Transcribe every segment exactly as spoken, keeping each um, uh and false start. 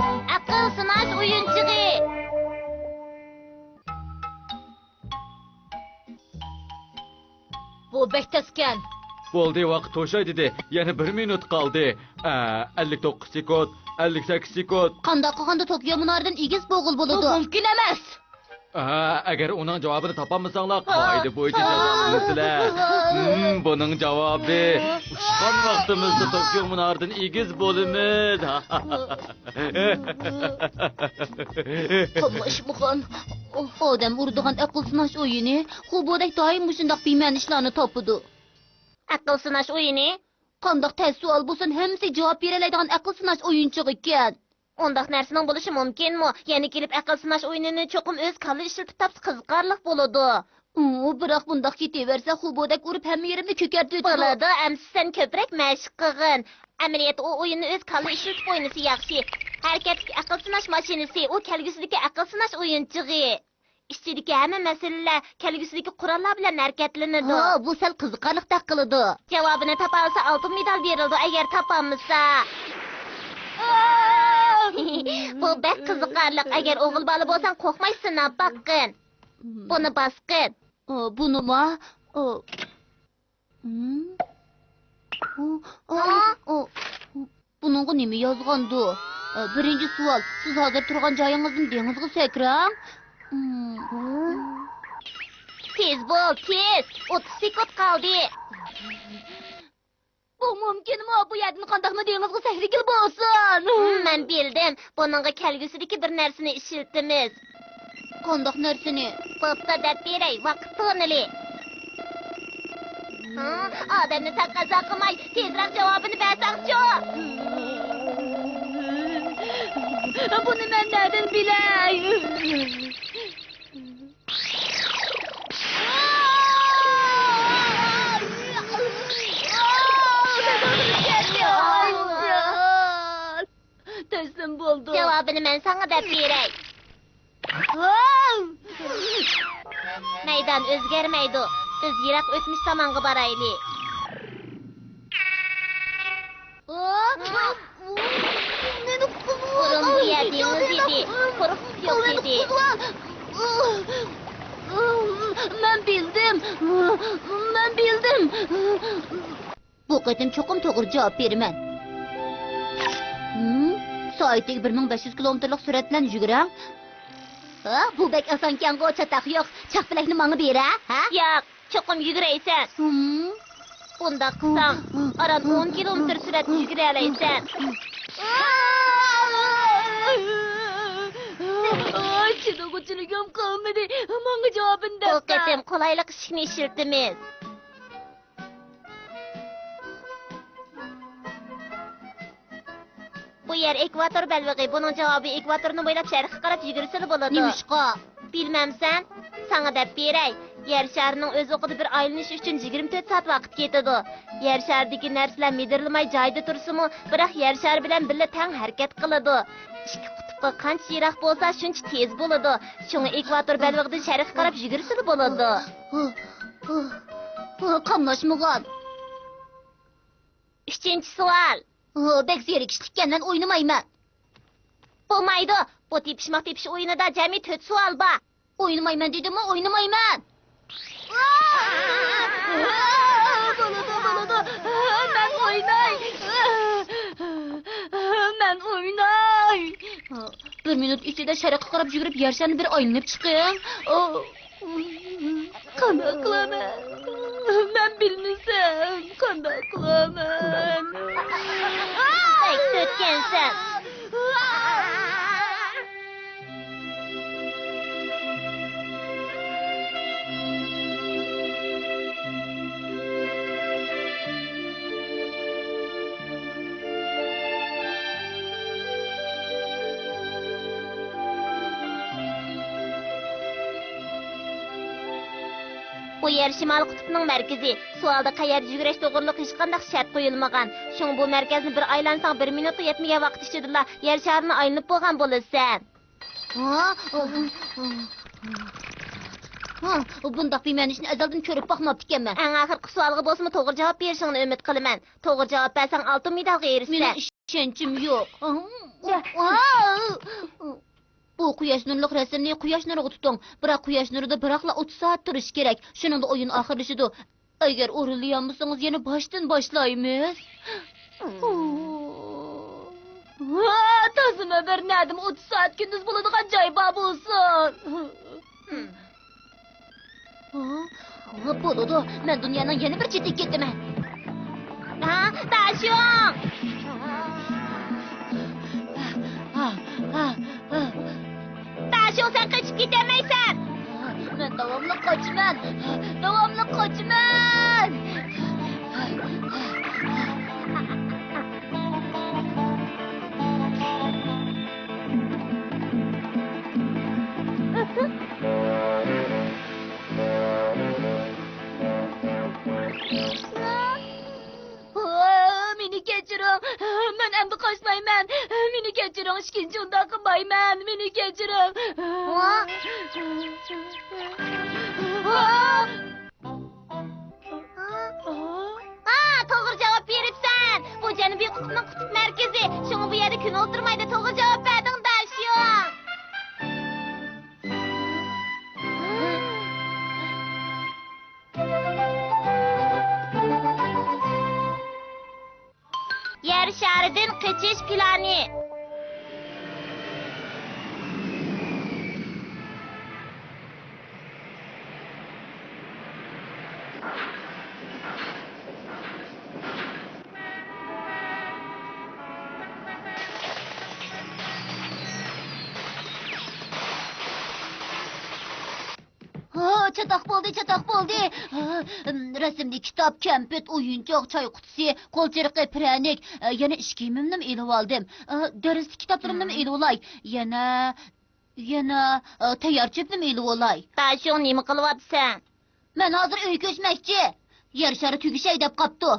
ئەقىل سىناش ئويۇنچۇقى. بۇ بەك تەسكەن. بولدى، ۋاقىت توشاي دېدى. يەنە بىر مىنۇت قالدى. ئە، ئەللىك توققۇز سېكۇنت، ئەللىك سەككىز سېكۇنت. قانداق قىلغاندا توكيو مۇنارىدىن ئېگىز بولغىلى بولىدۇ؟ بۇ مۇمكىن ئەمەس. ئە، ئەگەر ئۇنىڭ جاۋابىنى تاپالمىساڭلار، قائىدە بويىچە جازالىنىسىلەر. ھىم، بۇنىڭ جاۋابى، ئۇچقان ۋاقتىمىزدا توكيو مۇنارىدىن ئېگىز بولىمىز. قاملاشمىغان. ئادەم ئۇرىدىغان ئەقىل سىناش ئويۇنى. خۇبودەك دائىم مۇشۇنداق بىمەنە ئىشلارنى تاپىدۇ. ئەقىل سىناش ئويۇنى؟ قانداق تەس سوئال بولسۇن، ھەممىسىگە جاۋاب بېرەلەيدىغان ئەقىل سىناش ئويۇنچۇقى ئىكەن. ئۇنداق نەرسىنىڭ بولۇشى مۇمكىنمۇ؟ يەنە كېلىپ ئەقىل سىناش ئويۇنىنى چوقۇم ئۆز كاللا ئىشلىتىپ تاپسا قىزىقارلىق بولىدۇ. ئۇ، بىراق بۇنداق كېتىۋەرسە، خۇبودەك ئۇرۇپ ھەممە يېرىمنى كۆكەرتىۋېتىدۇ. بولىدۇ، ئەمىسە سەن كۆپرەك مەشىق قىلغىن. ئەمەلىيەتتە ئۇ ئويۇننى ئۆز كاللا ئىشلىتىپ ئوينىسا ياخشى. ھەرىكەتلىك ئەقىل سىناش ماشىنىسى، ئۇ كەلگۈسىدىكى ئەقىل سىناش ئويۇنچۇقى. ئىچىدىكى ھەممە مەسىلىلەر كەلگۈسىدىكى قوراللار بىلەن ھەرىكەتلىنىدۇ. ھا، بۇ سەل قىزىقارلىقتەك قىلىدۇ. جاۋابىنى تاپالىسا ئالتۇن مېدال بېرىلىدۇ، ئەگەر تاپالمىسا. بۇ بەك قىزىقارلىق، ئەگەر ئوغۇل بالا بولساڭ قورقماي سىناپ باققىن. بۇنى باسقىن. ئا، بۇنىما؟ ئا. ھىم؟ ئا، ئا، ئا، ئا. بۇنىڭغا نېمە يازغاندۇ؟ ئا، بىرىنچى سوئال، سىز ھازىر تۇرغان جايىڭىزدىن دېڭىزغا سەكرەڭ. ھىم. تېز بول، تېز! ئوتتۇز سېكۇنت قالدى. بۇ مۇمكىنمۇ؟ بۇ يەردىن قانداقمۇ دېڭىزغا سەكرىگىلى بولسۇن؟ ھىم، مەن بىلدىم. بۇنىڭغا كەلگۈسىدىكى بىر نەرسىنى ئىشلىتىمىز. قانداق نەرسىنى؟ بوپتۇ، دەپ بېرەي، ۋاقىت تونېلى. ھا، ئادەمنى تەقەززا قىلماي، تېزرەك جاۋابىنى بەرسەڭچۇ! بۇنى مەن نەدىن بىلەي؟ تەسلىم بولدۇق. جاۋابىنى مەن ساڭا دەپ بېرەي. مەيدان ئۆزگەرمەيدۇ. بىز يىراق ئۆتمۈش زامانغا بارايلى. مېنى قۇتقۇزۇڭ. بۇرۇن بۇ يەر دېڭىز ئىدى. قۇرۇقلۇق يوق ئىدى. مەن بىلدىم. مەن بىلدىم. بۇ قېتىم چوقۇم توغرا جاۋاب بېرىمەن. ھىم؟ سائىتىگە بىر مىڭ بەش يۈز كىلومېتىرلىق سۈرئەت بىلەن يۈگۈرەڭ. ھا، بۇ بەك ئاسانكەنغۇ، چاتاق يوق. چاقپەلەكنى ماڭا بېرە، ھە؟ ياق، چوقۇم يۈگۈرەيسەن. ھىم؟ بۇنداق قىلساڭ، ئاران ئون كىلومېتىر سۈرئەتتە يۈگۈرەلەيسەن. ئاي، چىدىغۇچىلىكىم قالمىدى. ماڭا جاۋابىنى بۇ دەپتە. قېتىم قولايلىق ئىشىكنى ئىشلىتىمىز. بۇ يەر ئېكۋاتور بەلبېغى، بۇنىڭ جاۋابى ئېكۋاتورنى بويلاپ شەرققە قاراپ يۈگۈرسىلا بولىدۇ. نېمىشقا؟ بىلمەمسەن؟ ساڭا دەپ بېرەي. يەر شارىنىڭ ئۆز ئوقىدا بىر ئايلىنىشى ئۈچۈن يىگىرمە تۆت سائەت ۋاقىت كېتىدۇ. يەر شارىدىكى نەرسىلەر مىدىرلىماي جايىدا تۇرسىمۇ، بىراق يەر شارى بىلەن بىللە تەڭ ھەرىكەت قىلىدۇ. ئىككى قۇتۇپقا قانچە يىراق بولسا، شۇنچە تېز بولىدۇ. شۇڭا ئېكۋاتور بەلبېغىدىن شەرققە قاراپ يۈگۈرسىلا بولىدۇ. قاملاشمىغان. ئۈچىنچى سوئال. بەك زېرىكىشلىككەن، مەن ئوينىمايمەن. بولمايدۇ. بۇ تېپىشماق تېپىش ئويۇنىدا جەمئىي تۆت سوئال بار. ئوينىمايمەن دېدىممۇ، ئوينىمايمەن. بولىدۇ، بولىدۇ. مەن ئويناي. مەن ئويناي. بىر مىنۇت ئىچىدە شەرققە قاراپ يۈگۈرۈپ، يەر شارىنى بىر ئايلىنىپ چىقىڭ. قانداق قىلىمەن؟ مەن بىلمىسەم، قانداق قىلىمەن؟ بەك تۆتكەنسەن. بۇ يەر شىمالىي قۇتۇپنىڭ مەركىزى. سوئالدا قەيەردە يۈگۈرۈش توغرۇلۇق ھېچقانداق شەرت قويۇلمىغان. شۇڭا بۇ مەركەزنى بىر ئايلانساڭ، بىر مىنۇتقا يەتمىگەن ۋاقىت ئىچىدىلا يەر شارىنى ئايلىنىپ بولغان بولىسەن. ھا؟ ھا، بۇنداق بىمەنە ئىشنى ئەزەلدىن كۆرۈپ باقماپتىكەنمەن. ئەڭ ئاخىرقى سوئالغا بولسىمۇ توغرا جاۋاب بېرىشىڭنى ئۈمىد قىلىمەن. توغرا جاۋاب بەرسەڭ، ئالتۇن مېدالغا ئېرىشىسەن. مېنىڭ ئىشەنچىم يوق. بۇ قۇياش نۇرلۇق رەسىمنى قۇياش نۇرىغا تۇتۇڭ. بىراق قۇياش نۇرىدا بىراقلا ئوتتۇز سائەت تۇرۇشى كېرەك. شۇنىڭدا ئويۇن ئاخىرلىشىدۇ. ئەگەر ئورۇنلىيالمىسىڭىز، يەنە باشتىن باشلايمىز. ۋا، تازىمۇ بىر نەدىمۇ ئوتتۇز سائەت كۈندۈز بولىدىغان جاي بار بولسۇن. ھا؟ ھا، بولىدۇ، مەن دۇنيانىڭ يەنە بىر چېتىگە كېتىمەن. ھا، داشۇڭ! داشۇڭ، سەن قېچىپ كېتەلمەيسەن! مەن داۋاملىق قاچىمەن! داۋاملىق قاچىمەن! مېنى كەچۈرۈڭ، مەن ئەمدى قاچمايمەن. مېنى كەچۈرۈڭ، ئىككىنچى ئۇنداق قىلمايمەن. مېنى كەچۈرۈڭ. ھا؟ ھا؟ ھا، توغرا جاۋاب بېرىپسەن. بۇ جەنۇبىي قۇتۇپنىڭ قۇتۇپ مەركىزى. شۇڭا بۇ يەردە كۈن ئولتۇرمايدۇ. توغرا جاۋاب بەردىڭ، داشۇڭ. يەر شارىدىن قېچىش پىلانى. ھا، چاتاق بولدى، چاتاق بولدى. ھا، رەسىملىك كىتاب، كەمپۈت، ئويۇنچۇق، چاي قۇتىسى، قول چېرىقى، پىرەنىك، يەنە ئىش كىيىمىمنىمۇ ئېلىۋالدىم. دەرسلىك كىتابلىرىمنىمۇ ئېلىۋالاي. يەنە، يەنە، تەييار چۆپنىمۇ ئېلىۋالاي. داشۇڭ، نېمە قىلىۋاتىسەن؟ مەن ھازىر ئۆي كۆچمەكچى. يەر شارى تۈگىشەي دەپ قاپتۇ.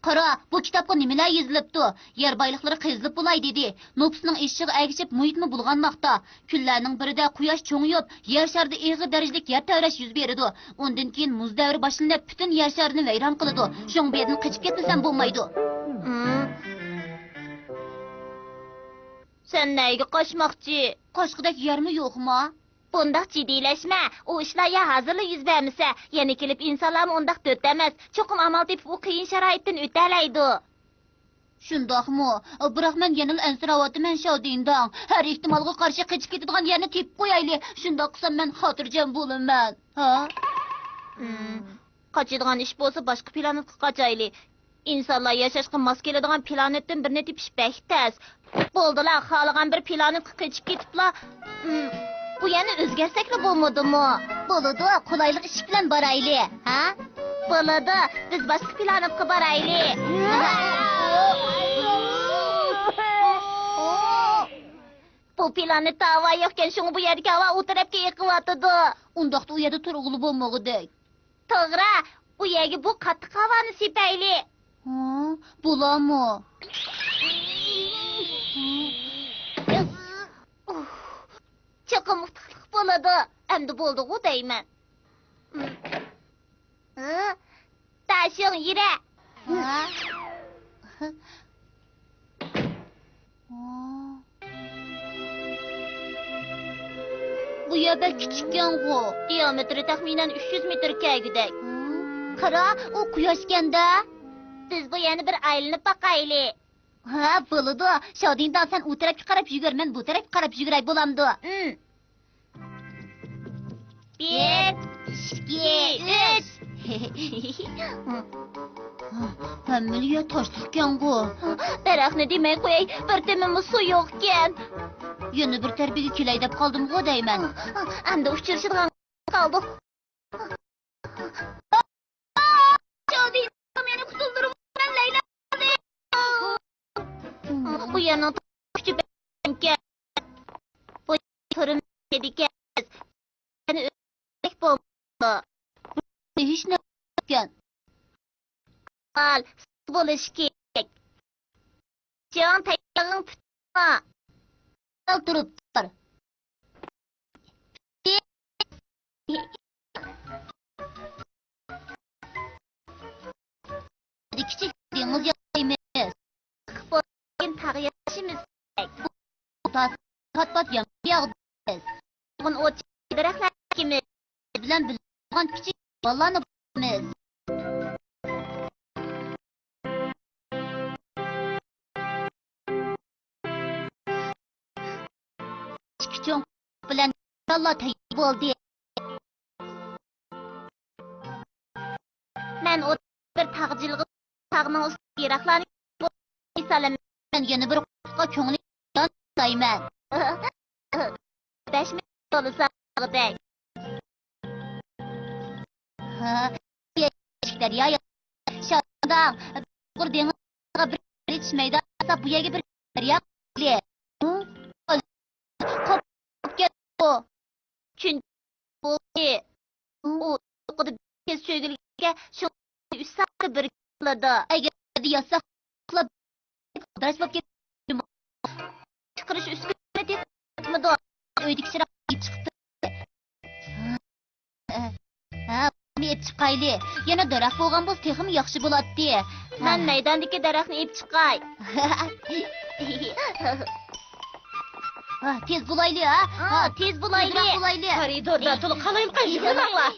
قارا، بۇ كىتابقا نېمىلەر يېزىلىپتۇ؟ يەر بايلىقلىرى قېزىلىپ بولاي دېدى. نوپۇسنىڭ ئېشىشىغا ئەگىشىپ مۇھىتمۇ بۇلغانماقتا. كۈنلەرنىڭ بىرىدە قۇياش چوڭىيىپ، يەر شارىدا ئېغىر دەرىجىلىك يەر تەۋرەش يۈز بېرىدۇ. ئۇندىن كېيىن مۇز دەۋرى باشلىنىپ، پۈتۈن يەر شارىنى ۋەيران قىلىدۇ. شۇڭا بۇ يەردىن قېچىپ كەتمىسەم بولمايدۇ. ھىم. سەن نەگە قاچماقچى؟ قاچقۇدەك يەرمۇ يوقما؟ بۇنداق جىددىيلەشمە. ئۇ ئىشلار يا ھازىرلا يۈز بەرمىسە، يەنە كېلىپ ئىنسانلارمۇ ئۇنداق دۆت ئەمەس. چوقۇم ئامال تېپىپ، ئۇ قىيىن شارائىتتىن ئۆتەلەيدۇ. شۇنداقمۇ؟ بىراق مەن يەنىلا ئەنسىرەۋاتىمەن، شاۋدىنداڭ. ھەر ئېھتىمالغا قارشى قېچىپ كېتىدىغان يەرنى تېپىپ قويايلى. شۇنداق قىلسام مەن خاتىرجەم بولىمەن. ھا؟ ھىم. قاچىدىغان ئىش بولسا باشقا پلانېتقا قاچايلى. ئىنسانلار ياشاشقا ماس كېلىدىغان پلانېتتىن بىرنى تېپىش بەك تەس. بولدىلا، خالىغان بىر پلانېتقا قېچىپ كېتىپلا، ئىم، بۇ يەرنى ئۆزگەرتسەكلا بولمىدىمۇ؟ بولىدۇ، قولايلىق ئىشىك بىلەن بارايلى، ھە؟ بولىدۇ، بىز باشقا پلانېتقا بارايلى. بۇ پلانېتتا ھاۋا يوقكەن، شۇڭا بۇ يەردىكى ھاۋا ئۇ تەرەپكە ئېقىۋاتىدۇ. ئۇنداقتا ئۇ يەردە تۇرغىلى بولمىغۇدەك. توغرا، ئۇ يەرگە بۇ قاتتىق ھاۋانى سېپەيلى. ھە، بولامۇ؟ چوقۇم ئۇتۇقلۇق بولىدۇ. ئەمدى بولدىغۇ دەيمەن. ھە؟ داشىڭ يېرە. ھە؟ بۇ يەر بەك كىچىككەنغۇ. دىئامېتىرى تەخمىنەن ئۈچ يۈز مېتىر كەلگۈدەك. قارا، ئۇ قۇياشكەن-دە. بىز بۇ يەرنى بىر ئايلىنىپ باقايلى. ھە، بولىدۇ. شاۋدىڭداڭ، سەن ئۇ تەرەپكە قاراپ يۈگۈر، مەن بۇ تەرەپكە قاراپ يۈگۈرەي، بولامدۇ؟ ئىم. بىر، ئىككى، ئۈچ. ھەممىلا يەر تاشلىقكەنغۇ. دەرەخنى دېمەي قوياي، بىر تېمىمۇ سۇ يوقكەن. يەنە بىر تەرىپىگە كېلەي دەپ قالدىمغۇ دەيمەن. ئەمدى ئۇچرىشىدىغان قالدۇق. شاۋدىڭ، مېنى قۇتۇلدۇرۇڭ، مەن لەيلادىم. بۇ يەرنىڭ كۈچى بەككەن. بۇ تۇرۇم دېدىكەن. يەنە ئۆلمەك بولمىدۇ. ھېچ نەرسە ئىكەن. ئال، بولۇشى كېرەك. جاڭ تەييارلىقىڭ پۈتتىمۇ؟ ئال، تۇرۇپ تۇر. كىچىك دېڭىز ياسايمىز. بولغان تاغ ياسىمىز. پات-پات يامغۇر ياغدۇرىمىز. نۇرغۇن ئوت دەرەخلەر ئېكىمىز. بىز بىلەن بىللە بولغان كىچىك بالىلارنى بولىمىز. ئىككى چوڭ بىلەن بالىلار تەييار بولدى. مەن ئوت بىر تاغ جىلغىسى، تاغنىڭ ئۈستىدىكى يىراقلارنى سالىمەن. مەن يەنە بىر قۇشقا كۆڭلۈم دەيمەن. بەش مىنۇت بولسا دەك. ھە، دەريا شانداڭ، قۇر دېڭىزغا بىر يېتىش مەيدان، بۇ يەرگە بىر دەريا قوپۇپ كەتتى. چۈنكى بۇ ئۇ يۇقىرىدا تېز چۆگىلىگەن، شۇڭا ئۈچ سائەتتە بىر كېلىدۇ. ئەگەر ياتساق ئۇخلاپ ئاداش بولۇپ كېتىمۇ؟ چىقىرىش ئۈسكۈنىسى تېخىمۇ ئۆيدىكى چىراغ چىقىپ تۇرىدۇ. ھە، بۇنى ئېلىپ چىقايلى. يەنە دەرەخ بولغان بولسا تېخىمۇ ياخشى بولاتتى. مەن مەيداندىكى دەرەخنى ئېلىپ چىقاي. ھە، تېز بولايلى، ھە؟ ھە، تېز بولايلى. تېزرەك بولايلى. كارىدوردا تولا قالايمىقان يىغىلماڭلار.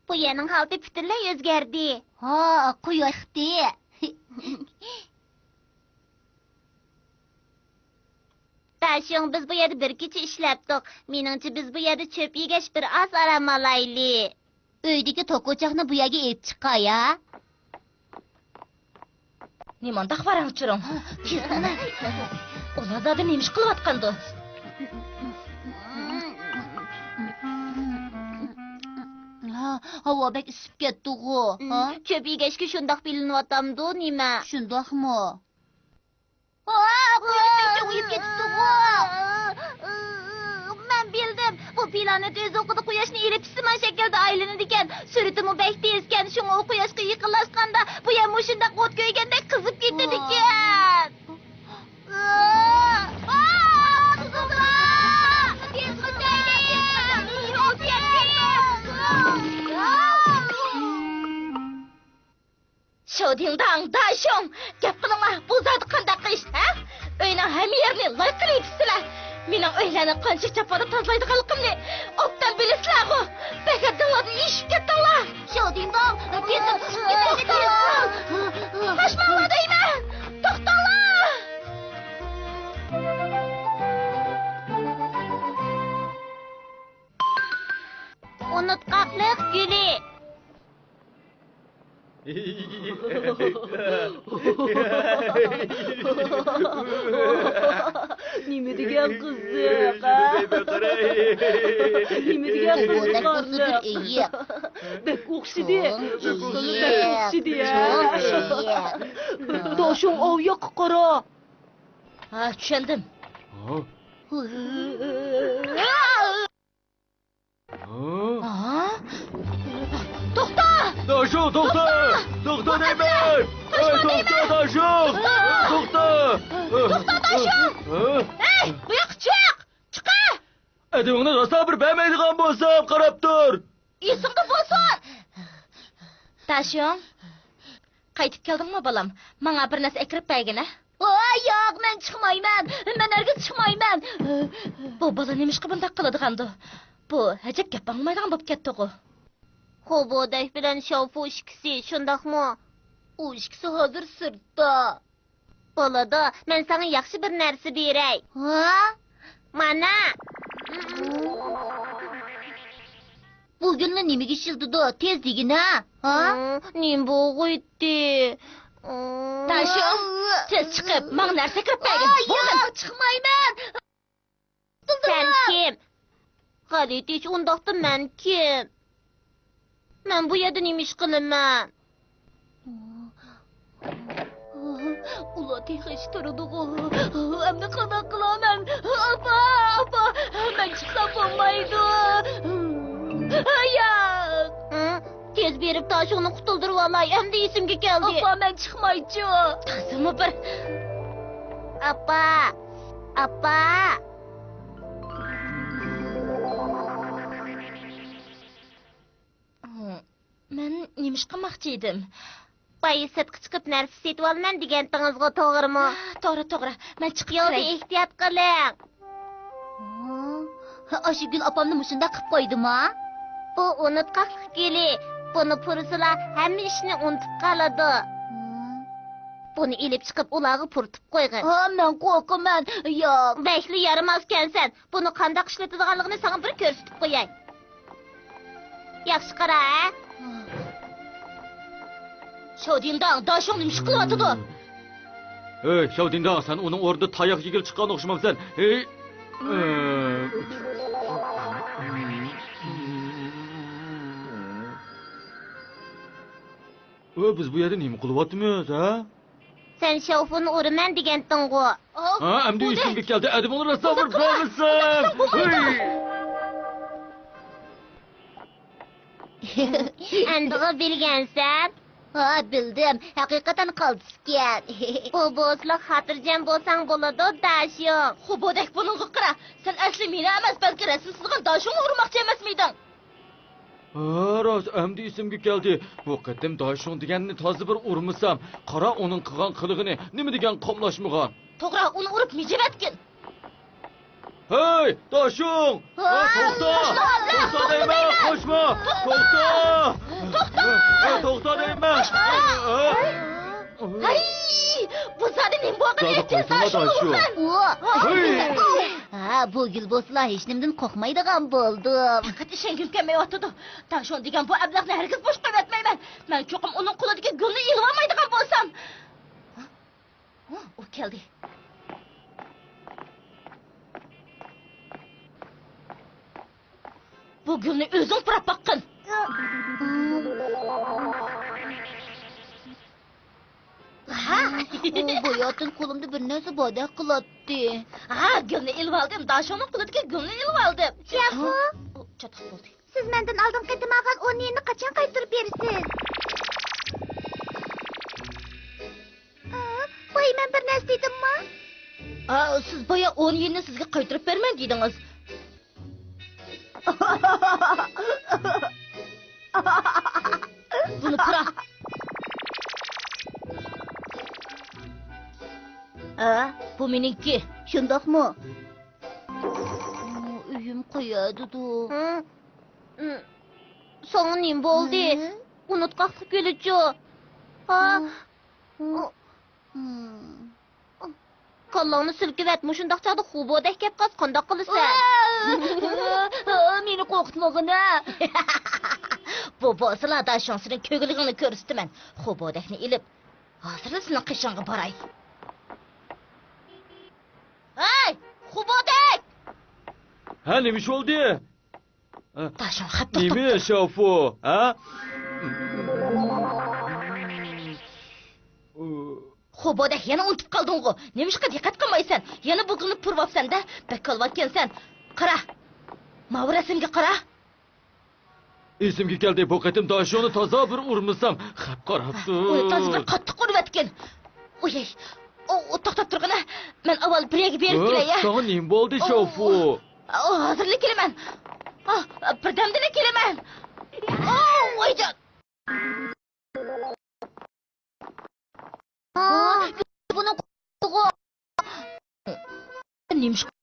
بۇ يەرنىڭ ھالىتى پۈتۈنلەي ئۆزگەردى. ھا، قۇياش چىقتى. داشۇڭ، بىز بۇ يەردە بىر كېچە ئىشلەپتۇق. مېنىڭچە، بىز بۇ يەردە چۆپ يېگەچ بىر ئاز ئارام ئالايلى. ئۆيدىكى توكا ئوچاقنى بۇ يەرگە ئېلىپ چىقاي ھە. نېمانداق ۋاراڭ-چۇرۇڭ؟ ئۇلار زادى نېمە ئىش قىلىۋاتقاندۇ؟ ھاۋا بەك ئىسسىپ كەتتىغۇ. چۆپ يېگەچكە شۇنداق بىلىنىۋاتامدۇ نېمە؟ شۇنداقمۇ؟ قۇياش بەك چوڭىيىپ كېتىپتىغۇ. مەن بىلدىم. بۇ پلانېت ئۆز ئوقىدا قۇياشنى ئېلىپ پىسىمان شەكىلدە ئايلىنىدىكەن. سۈرئىتىمۇ بەك تېزكەن، شۇڭا ئۇ قۇياشقا يېقىنلاشقاندا، بۇ يەر مۇشۇنداق ئوت كۆيگەندەك قىزىپ كېتىدىكەن. شاۋدىڭداڭ، داشۇڭ، گەپ قىلىڭلار، بۇ زادى قانداق ئىش، ھە؟ ئۆينىڭ ھەممە يېرىنى لاي قىلىۋېتىپسىلەر. مېنىڭ ئۆيلەرنى قانچىلىك جاپادا تازىلايدىغانلىقىمنى ئوبدان بىلىسىلەرغۇ. بەك ھەددىڭلاردىن ئېشىپ كەتتىڭلار. شاۋدىڭداڭ، تېزىپ چىقىپ كېتىڭلار. قاچماڭلار دەيمەن، توختاڭلار. ئۇنتقاقلىق گۈلى. نېمە دېگەن قىزىق، ھە؟ نېمە دېگەن قىزىق. بەك ئوخشىدى. بەك ئوخشىدى، ھە؟ داشۇڭ ئاۋۇ ياققا قارا. ھا، چۈشەندىم. توختا! داشۇ، توختا! توختا دەيمەن! توختا دەيمەن! توختا، داشۇ! توختا! توختا، داشۇ! ھەي، بۇ ياققا چىق! چىقە! ئەدىۋىڭنى راسا بىر بەرمەيدىغان بولسام، قاراپ تۇر! ئېسىڭدە بولسۇن! داشۇڭ، قايتىپ كەلدىڭمۇ، بالام؟ ماڭا بىر نەرسە ئەكىرىپ بەرگىنە. ۋاي، ياق، مەن چىقمايمەن. مەن ھەرگىز چىقمايمەن. بۇ بالا نېمىشقا بۇنداق قىلىدىغاندۇ؟ بۇ ئەجەب گەپ ئاڭلىمايدىغان بولۇپ كەتتىغۇ. خوبودەك بىلەن شاۋفۇ ئىككىسى، شۇنداقمۇ؟ ئۇ ئىككىسى ھازىر سىرتتا. بولىدۇ، مەن ساڭا ياخشى بىر نەرسە بېرەي. ھا؟ مانا. بۇ گۈلنى نېمىگە ئىشلىتىدۇ؟ تېز دېگىنە. ھا؟ ھىم، نېمە بولغىيتتى؟ داشۇ، تېز چىقىپ، ماڭا نەرسە كىرىپ بەرگىن. ئاي، بولدى. ياق، چىقمايمەن. سەن كىم؟ غەلىتە ئىش، ئۇنداقتا مەن كىم؟ مەن بۇ يەردە نېمە ئىش قىلىمەن؟ ئۇلار تېخىچە تۇرىدىغۇ. ئەمدى قانداق قىلارمەن؟ ئاپا، ئاپا، مەن چىقسام بولمايدۇ. ياق. ھە؟ تېز بېرىپ داشۇڭنى قۇتۇلدۇرۇۋالاي، ئەمدى ئېسىمگە كەلدى. ئاپا، مەن چىقمايچۇ. تازىمۇ بىر. ئاپا، ئاپا. مەن نېمە ئىش قىلماقچى ئىدىم؟ ئاي، سىرتقا چىقىپ نەرسە سېتىۋالىمەن دېگەنتىڭىزغۇ، توغرىمۇ؟ توغرا، توغرا. مەن چىقىپ يولدا كېلەي. ئېھتىيات قىلىڭ. ھە، ئاشۇ گۈل ئاپامنى مۇشۇنداق قىلىپ قويدىما؟ بۇ ئۇنتقاقلىق گۈلى. بۇنى پۇرىسىلا ھەممە ئىشنى ئۇنتۇپ قالىدۇ. بۇنى ئېلىپ چىقىپ ئۇلارغا پۇرىتىپ قويغىن. ھا، مەن قورقىمەن. ياق. بەكلا يارىماسكەنسەن. بۇنى قانداق ئىشلىتىدىغانلىقىنى ساڭا بىر كۆرسىتىپ قوياي. ياخشى قارا، ھە؟ شاۋدىنداڭ، داشۇڭ نېمە ئىش قىلىۋاتىدۇ؟ ھەي، شاۋدىنداڭ، سەن ئۇنىڭ ئورنىدا تاياق يېگىلى چىققان ئوخشىمامسەن؟ ھەي! ئۆ، بىز بۇ يەردە نېمە قىلىۋاتىمىز، ھە؟ سەن شاۋفۇنى ئۇرىمەن دېگەنتىڭغۇ؟ ھە، ئەمدى ئېسىمگە كەلدى. ئەدىمىڭنى راسا بىر بېرىسەن. ھەي! ئەمدىغۇ بىلگەنسەن؟ ھا، بىلدىم. ھەقىقەتەن قالتىسكەن. بۇ بولسىلا خاتىرجەم بولساڭ بولىدۇ، داشۇڭ. خۇبودەك، بۇنىڭغا قارا. سەن ئەسلى مېنى ئەمەس، بەلكى رەسىم سىزغان داشۇڭنى ئۇرماقچى ئەمەسمىدىڭ؟ ھە، راست، ئەمدى ئېسىمگە كەلدى. بۇ قېتىم داشۇڭ دېگەننى تازا بىر ئۇرمىسام. قارا، ئۇنىڭ قىلغان قىلىقىنى، نېمە دېگەن قاملاشمىغان. توغرا، ئۇنى ئۇرۇپ مىجىۋەتكىن. ھەي، داشۇڭ! ھە؟ ھە، توختا! توختا دەيمەن، قاچما! توختا! توختا! ھە، توختا دەيمەن! ھەي، بۇ زادى نېمە بولغىنى؟ زادى قاچما، داشۇڭ! ھەي! ھە، بۇ گۈل بولسىلا ھېچنېمىدىن قورقمايدىغان بولدۇم. پەقەت ئىشەنگۈم كەلمەيۋاتىدۇ. داشۇڭ دېگەن بۇ ئەبلەخنى ھەرگىز بوش قويۇۋەتمەيمەن. مەن چوقۇم ئۇنىڭ قولىدىكى گۈلنى ئېلىۋالمايدىغان بولسام. ھە، ئۇ كەلدى. بۇ گۈلنى ئۆزۈڭ پۇراپ باققىن. ھە؟ ئۇ باياتىن قولۇمدا بىر نەرسە باردەك قىلاتتى. ھە، گۈلنى ئېلىۋالدىم. داشۇڭنىڭ قولىدىكى گۈلنى ئېلىۋالدىم. ياھۇ! ئۇ چاتاق بولدى. سىز مەندىن ئالدىن قېتىم ئالغان ئون يېننى قاچان قايتۇرۇپ بېرىسىز؟ ئا، بايا مەن بىر نەرسە دېدىمما؟ ئا، سىز بايا ئون يېننى سىزگە قايتۇرۇپ بېرىمەن دېدىڭىز. بۇنى پۇرا. ئا، بۇ مېنىڭكى. شۇنداقمۇ؟ ئۆيۈم قەيەردىدۇ؟ ھە؟ ساڭا نېمە بولدى؟ ھە؟ ئۇنتقاقلىق گۈلىچۇ؟ ھا؟ ھە؟ كاللاڭنى سىلكىۋەت، مۇشۇنداق چاغدا خۇبودەك كەپ قالسا قانداق قىلىسەن؟ مېنى قورقۇتمىغىنە. بۇ بولسىلا داشۇڭ سېنىڭ كۆگىلىكىڭنى كۆرسىتىمەن. خۇبودەكنى ئېلىپ، ھازىرلا سېنىڭ قېشىڭغا باراي. ھەي، خۇبودەك! ھە، نېمە ئىش بولدى؟ داشۇڭ خەپ توختاپتۇ. نېمە، شاۋفۇ، ھە؟ خۇبودەك، يەنە ئۇنتۇپ قالدىڭغۇ؟ نېمىشقا دىققەت قىلمايسەن؟ يەنە بۇ گۈلنى پۇرىۋاپسەن-دە، بەك كالۋاككەنسەن. قارا، ماۋۇ رەسىمگە قارا. ئېسىمگە كەلدى، بۇ قېتىم داشۇڭنى تازا بىر ئۇرمىسام، خەپ قاراپتۇ. ئۇنى تازا بىر قاتتىق ئۇرۇۋەتكىن. ئۇيەي، ئۇ، ئۇ توختاپ تۇرغىنە. مەن ئاۋۋال بىر يەرگە بېرىپ كېلەي، يا. ساڭا نېمە بولدى، شاۋفۇ؟ ئۇ، ھازىرلا كېلىمەن. ئا، بىردەمدىلا كېلىمەن. ئا، ۋايجان. ئا، بۇنىڭ قولىغا. نېمىشقا